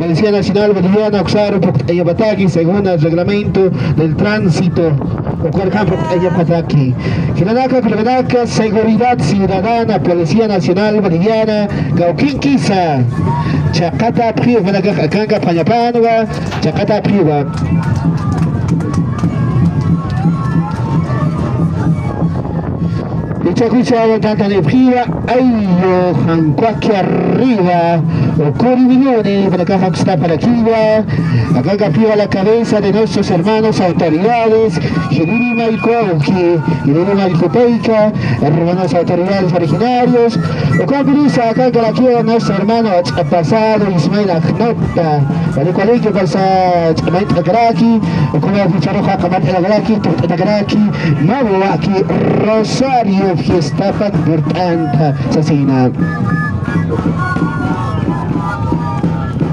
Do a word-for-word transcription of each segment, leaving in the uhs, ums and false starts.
Policía Nacional Boliviana uksaru phuqt'añapataki según el reglamento del tránsito, ukar ukhampis phuqt'añapataki. Jilanaka, jilanaka, Seguridad Ciudadana, Policía Nacional Boliviana, kawkinkisa. Chaqata apxiw, jilanaka, akanka phañapanwa, chaqata apxiwa. Ichakucha tantanipxiwa, ayllu jankwaki arriba, ukuri milloni, jilanaka, akstaparakiwa, akanka apxiwa la cabeza de nuestros hermanos autoridades, Jiliri Mallku Awki, Jiliri Mallku Tayka, hermanos autoridades originarios, ukampirisa, akanka apxiwa nuestro hermano Ach'apasado, Ismael Ajnot, Walik waliki pasa ch'amayt'akaraki, ukuma ficharuxa qamat'akaraki, tuqt'atakaraki, mawaki Rosario fiestapa purt'anta sasina.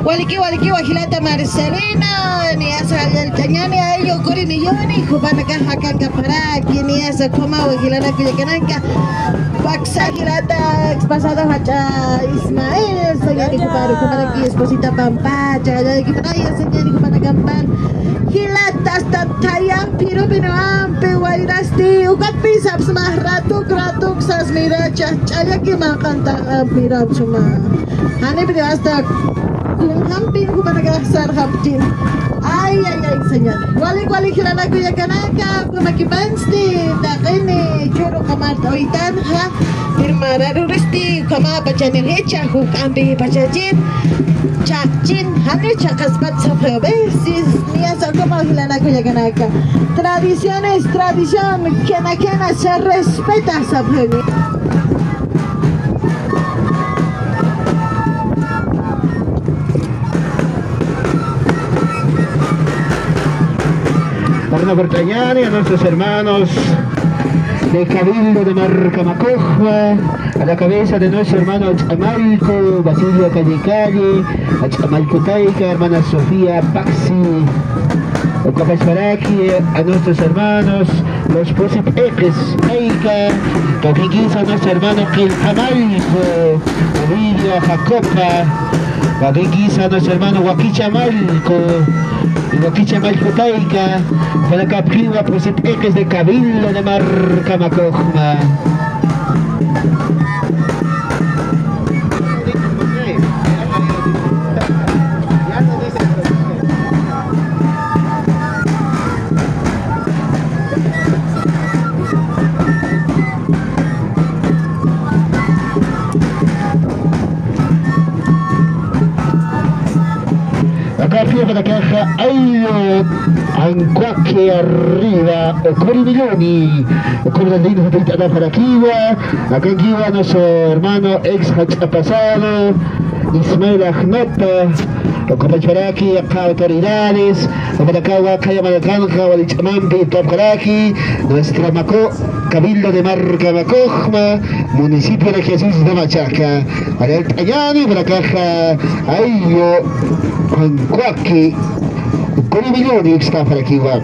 Waliki, waliki, wajilata Marcelino, niyasa llalltañani ayllu ukuri milloni, jupanakax akankaparaki, niyasa ukuma wajilanaka kullakanaka. Waksa jilata, pasado jach'a Ismael, sañani juparu, jupanaki esposita Pampacha, jallallakipataya, sañani jupanakampar. Jilata, hasta thayan phirupinampi wayrasti, ukatpis sapsma ratuk, ratuk sas miracha, ch'allaki maqanta, ah, mirapsuma. Janipni hasta kunjampin jupanakax sarxaptin. Ay, ay, ay, señor. Walik, walik jilanaka kullakanaka, kunakipansti, taqini, churu qamart'awaytanxa, firmararuristi, ukhama pachani jicha, juk'ampi pachachin, chaqchin, jani chaqaspat sapxi, a veces, niyasa ukuma jilanaka kullakanaka. Tradición es tradición, kena, kena, se respeta sapxi. Arnapurt'añani a nuestros hermanos de Cabildo de Marcamacojma, a la cabeza de nuestro hermano Ach'amallku, Basilio Calle Calle, Ach'amallku Tayka, hermana Sofía Paxi, ukapachparaki a nuestros hermanos, los Pusip'iqis, Tayka, kawkinkisa nuestro hermano Qillqamallku, Ovidio Jacopa, kawkinkisa nuestro hermano Wakicha Mallku, Wakicha Mallku Tayka, jilanaka apxiwa Pusip'iqis de Cabildo de Marcamacojma. Aka apxiwa jilanakaxa ayllu jankwaki arriba, ukuri milloni, ukuri milloni, akankiwa nuestro hermano ex Jach'apasado, Ismael Ajnot, ukapachparaki, yaqha autoridades, jupanakawa khaya markanxa wali ch'amampi tapxaraki, nuestra Maco, Cabildo de Marcamacojma, municipio de Jesús de Machaca. Arnapurt'añani, jilanakaxa ayllu jankwaki, ukuri milloni, ukstaparakiwa.